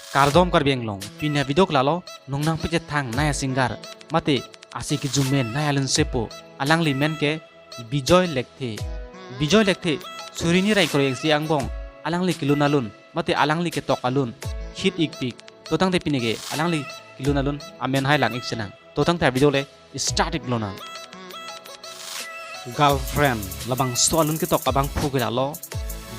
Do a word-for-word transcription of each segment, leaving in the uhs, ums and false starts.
Kardom Karbi Anglong, pini avideo ke lalo, nung nangpachethang nai asinger, mate ase kejumen nai alun sepo, alangli men ke Bijoy Lekthe. Bijoy Lekthe, suri hini ra ingkoi ra isi angbong, alangli kelun alun, mate alangli ketok alun, hit ikpik. To tangte pini ke, alangli kelun alun, amen hai lang-ik sinang. To tangte avideo le, start iklonang. Girlfriend, labangso alun ketok abangphu ke lalo,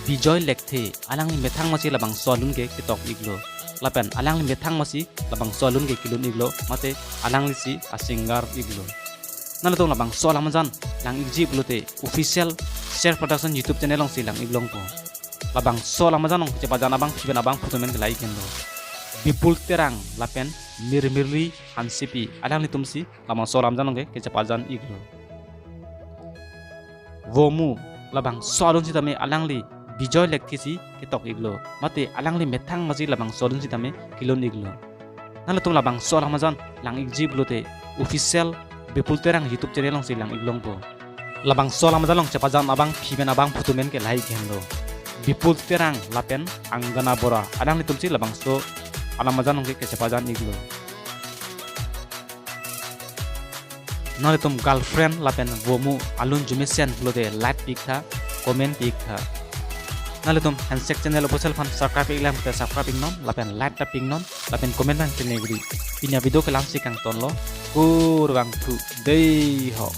Bijoy Lekthe, alangli methang masi labangso alun ke ketok iklo. Lapen alangli methang masi labangso alun ke kelun iklo, mate alanglisi asinger iklo. Nanglitum labangso alam ajan lang-ikji pulote official Share Production YouTube channel alongsi lang-ik longpo. Labangso alam ajan along kechepajan abangphi pen abangphu atum men ke lahei iklo. Bipul Terang lapen Mirmirli Hansepi, alanglitumsi labangso alam ajan along ke kechepajan iklo. Vomu, labangso alun sitame alangli Bijoy Lekthe si ketok iklo. Mate alangli methang masi labangso alun sitame kelun iklo. Nanglitum labangso alam ajan lang-ikji pulote official Bipul Terang YouTube channel alongsi lang-ik longpo. Labangso alam ajan along chepajan abangphi pen abangphu atum men ke lahei iklo. Bipul Terang lapen Angana Bora, alanglitumsi labangso alam ajan along ke kechepajan iklo. Nanglitum girlfriend lapen vomu alun arjumesen pulote like pi-iktha, comment pi-iktha. Nanglitum Handshake channel official aphan subscribe-ik lang te subscribe iknon, lapen like ta pi-iknon, lapen comment nangchinegri. Pini avideo ke la-ansi kangtonlo, kurvangthu, dei ho.